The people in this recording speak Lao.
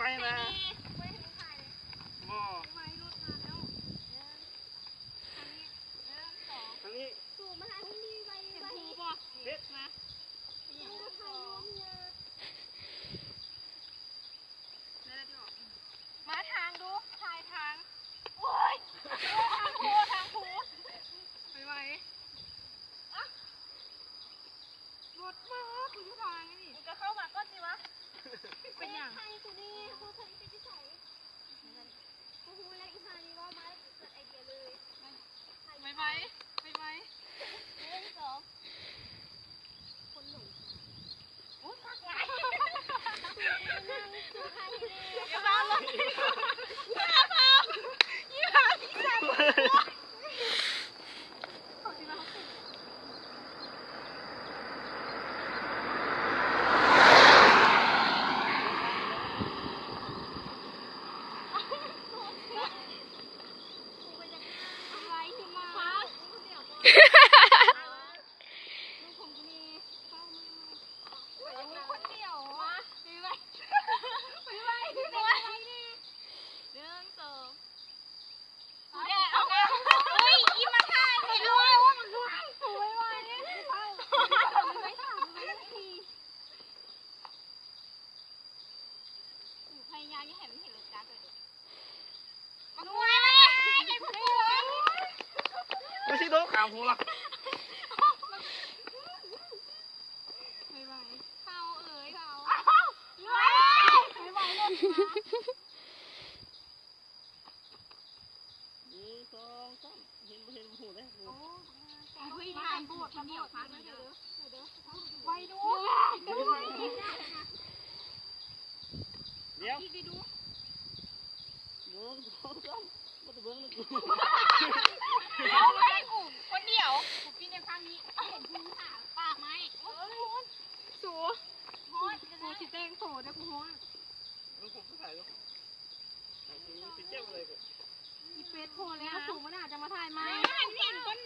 ໄປມາ ບໍ່ ທາງນີ້ ທາງນີ້ ສູງມາທາງນີ້ໄວໆ ເຫັນມາ ມາທາງດູ ຖ່າຍທາງ ໂອ້ຍ ທາງພູ ທາງພູ ໄວໆ ລົດມາ ກູຢູ່ທາງນີ້ ມຶງກໍເຂົ້າມາກ່ອນຊິວະ ເປັນຫຍັງ ທາງກູນີ້ ກູເຄີຍໄປທີ່ໃສ ກູຮູ້ແລ້ວ ອີ່ຫ່ານີ້ເວົ້າມາແລ້ວເກີດໄອເດຍເລີຍ ໄວໆ ໄວໆ ໜຶ່ງ ສອງ ຄົນຫຼົງ ໂອ້ຍ ຄັກຫຼາຍ ນາງຄືໃຜແດ່ ຢ່າເວົ້າເລີຍ ຢ່າເວົ້າ ອີ່ຫ່ານີ້ສັນ ເຂົາຊິວ່າເຮົາເປັນ ພະຍາຍາມຢ່າໃຫ້ມັນເຫັນລົດຈັກເລີຍເດີ້ ບັກງວຍ ມັນຊິໂດດຂ້າມຫົວ ໄວໆ ເຂົາເອີຍ ເຂົາ ໄວໆ ລົດມາ ໜຶ່ງ ສອງ ສາມ ເຫັນບໍ່ເຫັນບໍ່ຮູ້ເດ້ ໂອ້ ເຮີ້ຍ ທາງໂບດ ທາງໂບດ ໄວດູ ດຽວ ໜຶ່ງ ສອງ ສາມ ບໍ່ໄດ້ເບິ່ງເລີຍ ເອົາໄວ້ກູຄົນດຽວ ກູປີ້ນໃນພາບນີ້ ເຫັນພູຜາປ່າໄມ້ ໂອ້ຍ ສູ ຮອດ ກູຊິແຕ່ງໂຕເດີ້ ກູຮ້ອນ ລູກຜົມໄປຖ່າຍລູກ ໄປເກັບເລີຍ ອີເຟສໂພແລ້ວ ສູ ມັນອາດຈະມາຖ່າຍໃໝ່ ເຫັນຕົ້ນ